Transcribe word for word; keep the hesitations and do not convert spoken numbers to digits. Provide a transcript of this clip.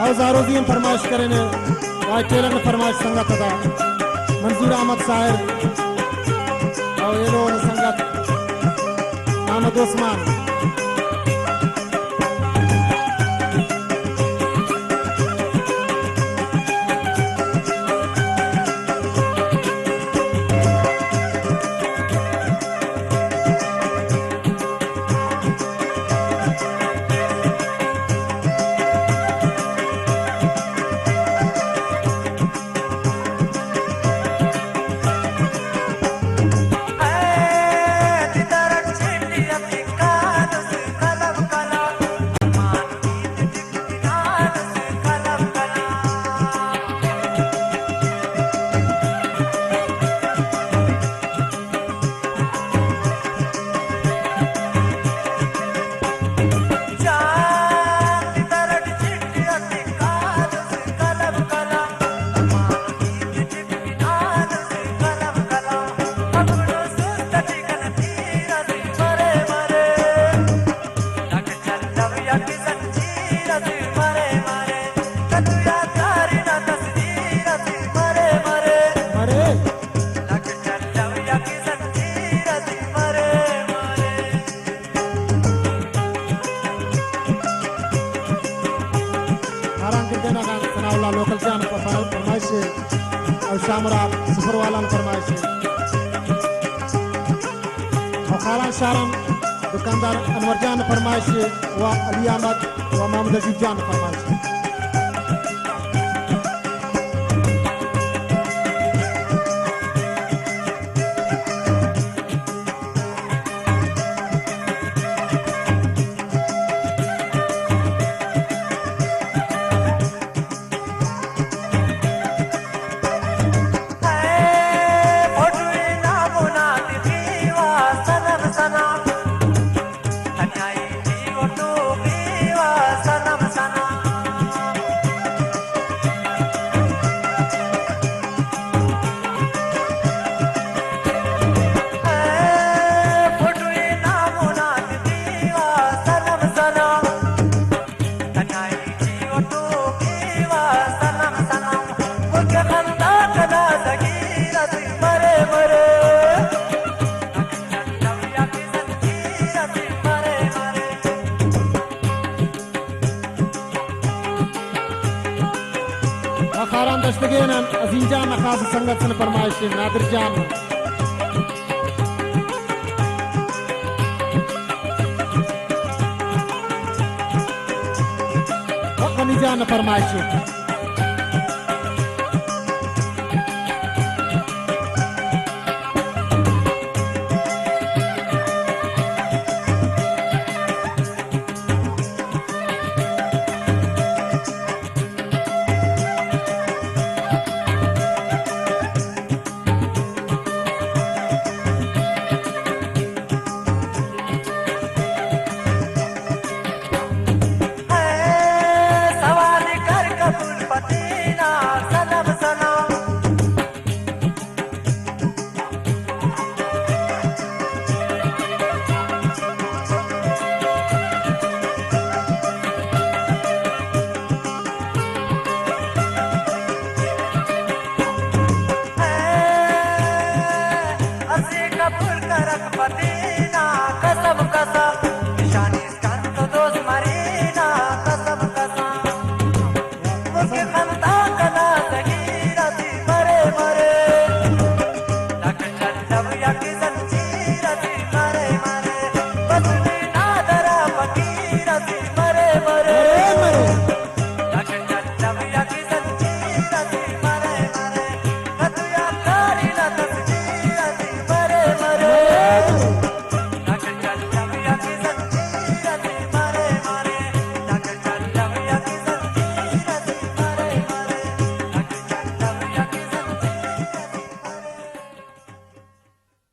او زاروزی ہم فرمائش کرینے، وائی ٹیلر نا فرمائش سنگت ادا منظور احمد ساحر او ایلو نا سنگت محمد عثمان۔ ہران گڑدے نا گان ثناء اللہ لوکل جان پر-، فرمائش ءِ، او شاہ مراد سفر والا نا فرمائش ءِ، او خاران شاران دکاندار انور جان نا فرمائش ءِ، و علی احمد و محمد عزیز جان نا فرمائش ءِ۔ و خاران دشتگین آن عظیم جان نا خاص سنگت سے نا فرمائش ءِ، نادر جان نا۔ و غنی جان نا فرمائش ءِ۔